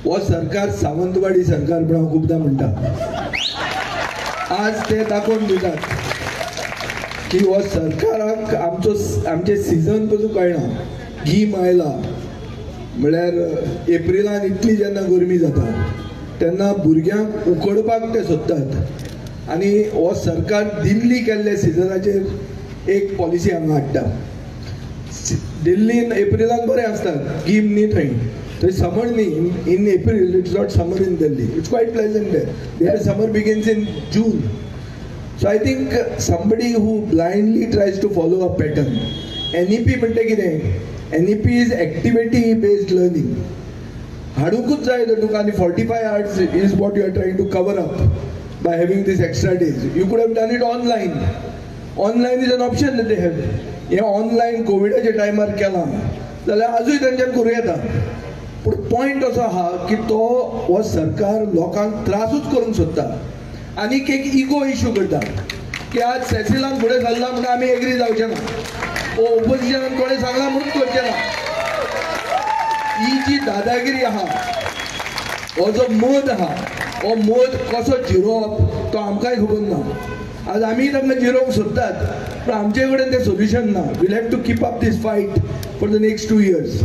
हो सरकार सावंतवाडी सरकार म्हूण हांव खुबदां म्हणटा. आज ते दाखोवन दितात की हो सरकाराक आमचो आमचें सिजन पसून कळना. गीम आयला म्हळ्यार एप्रिलान इतली जेन्ना गरमी जाता तेन्ना भुरग्यांक उकडपाक ते सोदतात आनी हो सरकार दिल्ली केल्ले सिजनाचेर एक पॉलिसी हांगा हाडटा. दिल्लीन एप्रिलान बरें आसता, गीम न्ही थंय, थंय समर न्ही. In April it's not summer in Delhi, it's quite pleasant there. Their summer begins in June. So I think somebody who blindly tries to follow a pattern. NEP म्हणटा कितें? NEP is activity based learning. हाडुंकूच जाय तर तुका, आनी 45 hours is what you are trying to cover up by having this extra days. You could have done it online. Online is an option they have. हें online कोविडाच्या टायमार केलां जाल्यार आजूय तांच्यान करूं येता. पूण पॉयंट असो आहा की तो हो सरकार लोकांक त्रासूच करूंक सोदता आनीक एक इगो इशू करता की आज सेसिलान फुडें सरला म्हणून आमी एग्री जावचे ना, ओ ओपोजिशनान कोणें सांगलां म्हणून करचें ना. ही जी दादागिरी आहा, हो जो मद आहा, हो मद कसो जिरोवप तो आमकांय खबर ना. आज आमी तांकां जिरोवंक सोदतात पूण आमचे कडेन तें सोल्युशन ना. We'll have to keep up this fight for the next 2 years.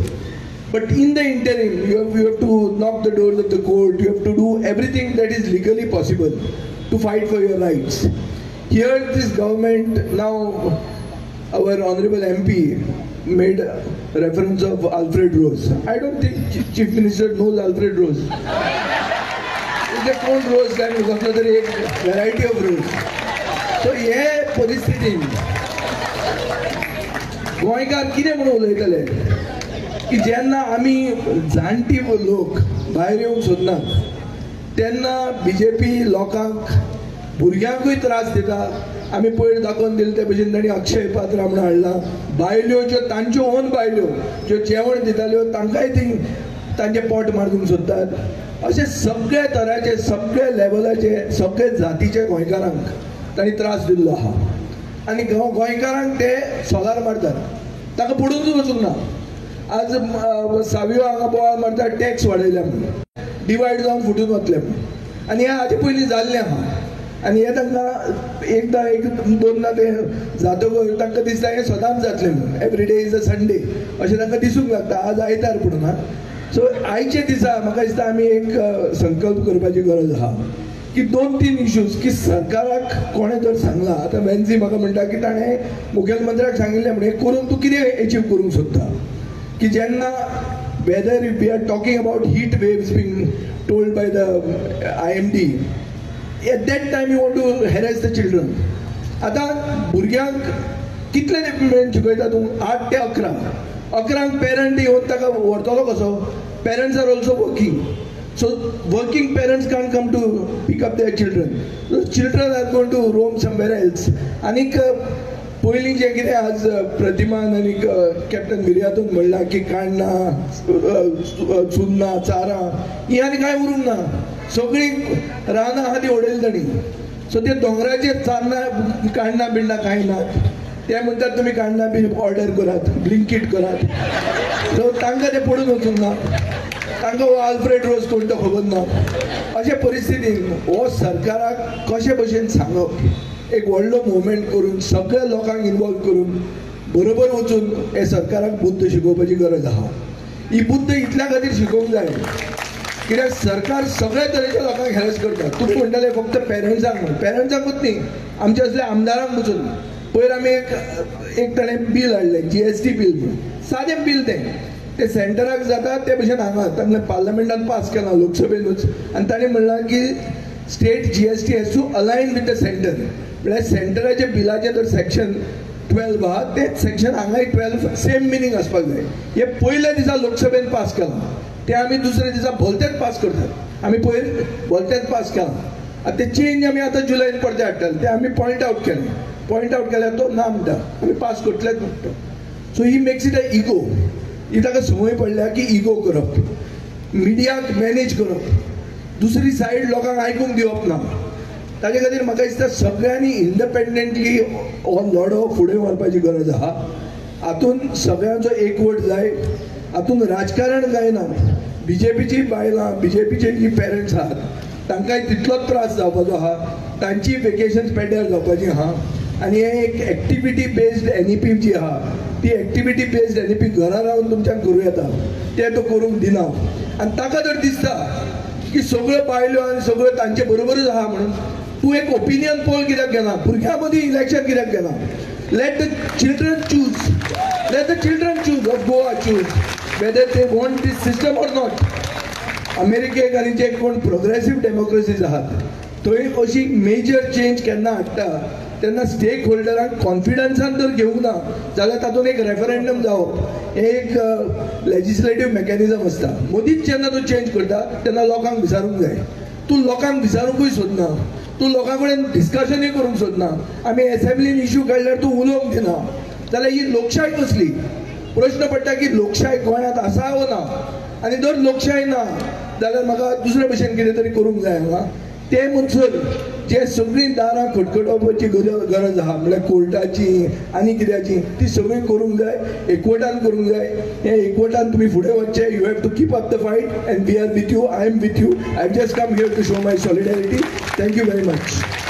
But in the interim, you have to knock the doors of the court, you have to do everything that is legally possible to fight for your rights. Here this government, now our honorable MP made reference of Alfred Rose. I don't think Chief Minister knows Alfred Rose. It's a कोण रोज काय कसलो तरी एक variety of rose. So हे परिस्थितीन गोंयकार कितें म्हणून उलयतले की जेन्ना आमी जाणटी लोक भायर येवंक सोदनात तेन्ना बीजेपी लोकांक भुरग्यांकूय त्रास दिता. आमी पयर दाखोवन दिले ते भशेन तांणी अक्षय पात्र म्हणून हाडलां. बायल्यो ज्यो तांच्यो ओन बायल्यो ज्यो जेवण दिताल्यो तांकांय ती तांचें पोट मारूंक सोदतात. अशे सगळे तराचे, सगळे लेवलाचे, सगळे जातीचे गोंयकारांक तांणी त्रास दिल्लो आहा आनी गोंयकारांक ते सोलार मारतात, ताका पडूनच वचूंक ना. आज सावियो हांगा बोवाळ मारता टॅक्स वाडयल्या म्हणून, डिवायड जावन फुटून वतले म्हणून, आनी हें हाजे पयलीं जाल्लें आहा. आनी हें तांकां एकदां एक दोनदां तें जातकच तांकां दिसता हें सदांच जातलें म्हणून, every day is a Sunday अशें तांकां दिसूंक लागता. आज आयतार पडून हा. सो आयच्या दिसा म्हाका दिसता आमी एक संकल्प करपाची गरज आहा की 2-3 इश्यूज की सरकाराक कोणें जर सांगलां, आतां वेन्झी म्हाका म्हणटा की ताणें मुखेलमंत्र्याक सांगिल्लें म्हणून हें करून तूं कितें एचीव करूंक सोदता, की जेन्ना whether we are talking about heat waves being told by the IMD, at that time you want to harass the children. आतां भुरग्यांक कितले मेरेन शिकयता तूं? 8 ते 11. 11 पेरंट येवन ताका व्हरतलो कसो? Parents are also working, so working parents can't come to pick up their children. So children are going to roam somewhere else. आनीक पयलीं जें कितें आज प्रतिमान आनी कॅप्टन विर्यातून म्हणलां की काण्णां, चुन्नां, चारां हीं आनी कांय उरूंक ना, सगळीं रानां आहा ती उडयली तांणी. सो ते दोंगराचेर चान्नां काण्णां बिण्णां कांय ना. ते म्हणटात तुमी काण्णां बी ऑर्डर करात, ब्लिंकीट करात. सो तांकां तें पडून वचूंक ना, तांकां हो आल्फ्रेड रोज कोण तो खबर ना. अशे परिस्थितीन हो सरकाराक कशे भशेन सांगप, एक व्हडलो मुवमेंट करून सगळ्या लोकांक इनवॉल्व करून बरोबर वचून हे सरकाराक बुद्द शिकोवपाची गरज आहा. ही बुद्द इतल्या खातीर शिकोवंक जाय कित्याक सरकार सगळ्या तरेच्या लोकांक हॅरेस करता. तुमी म्हणटाले फक्त पेरंट्सांक म्हणून, पेरंट्सांकूच न्ही, आमचे असले आमदारांक पसून. पयर आमी एक ताणें बील हाडलें, GST bill म्हणून, सादें बील तें, ते सेंटराक जाता ते भशेन हांगा तांकां पार्लमेंटान पास केलां लोकसभेनूच, आनी ताणें म्हणलां की state GST has to align with the centre. म्हळ्यार सेंटराच्या बिलाचें जर सेक्शन 12 आहा तेच सेक्शन हांगाय 12 सेम मिनींग आसपाक जाय. हें पयल्या दिसा लोकसभेन पास केलां, तें आमी दुसऱ्या दिसा भलतेच पास करतात. आमी पयर भलतेच पास केलां, आतां तें चेंज आमी आतां जुलयन परते हाडटले, तें आमी पॉयंट आवट केलें. पॉयंट आवट केल्यार तो ना म्हणटा, आमी पास करतलेच म्हणटा. So he makes it a ego. ही ताका संवय पडल्या की इगो करप, मिडियाक मॅनेज करप, दुसरी सायड लोकांक आयकूंक दिवप ना. ताजे खातीर म्हाका दिसता सगळ्यांनी इंडिपेंडंटली हो लढो फुडें व्हरपाची गरज आहा. हातून सगळ्यांचो एकवट जाय, हातून राजकारण जायना. बीजेपीची बायलां, बीजेपीचे जी पेरंट्स आहात तांकांय तितलोच त्रास जावपाचो आहा, तांची वेकेशन्स पेड्ड्यार जावपाची आहा. आनी हे एक एक्टिविटी बेस्ड एनईपी जी आहा ती एक्टिविटी बेस्ड एनईपी घरा रावन तुमच्यान करूं येता, तें तो करूंक दिना. आनी ताका जर दिसता की सगळ्यो बायलो आनी सगळ्यो तांचे बरोबरूच आहा म्हणून तूं एक ओपिनियन पोल कित्याक घेना, भुरग्यां मदीं इलेक्शन कित्याक घेना? Let the children choose, let the children choose of Goa choose whether they want this system or not. अमेरिकेक आनी जे कोण प्रोग्रेसीव डेमोक्रेसीज आहात थंय अशी मेजर चेंज केन्ना हाडटा तेन्ना स्टेक होल्डरांक कॉन्फिडन्सान जर घेवंक ना जाल्यार तातूंत एक रेफरंडम जावप हें एक लेजिस्लेटीव मॅकॅनिजम आसता. मदींच जेन्ना तूं चेंज करता तेन्ना लोकांक विचारूंक जाय. तूं लोकांक विचारूंकूय सोदना, तूं लोकां कडेन डिस्कशनूय करूंक सोदना. आमी एसेंब्लीन इश्यू काडल्यार तूं उलोवंक दिना जाल्यार ही लोकशाय कसली? प्रश्न पडटा की लोकशाय गोंयांत आसा वो ना? आनी जर लोकशाय ना जाल्यार म्हाका दुसरे भशेन कितें तरी करूंक जाय हांगा. ते म्हणसर जे सगळीं दारां खटखटोवपाची गरज आहा, म्हणल्यार कोर्टाची आनी कित्याची, ती सगळीं करूंक जाय, एकवटान करूंक जाय. हे एकवटान तुमी फुडें वचचें. You have to keep up the fight and we are with you, I am with you. I have just come here to show my solidarity. Thank you very much.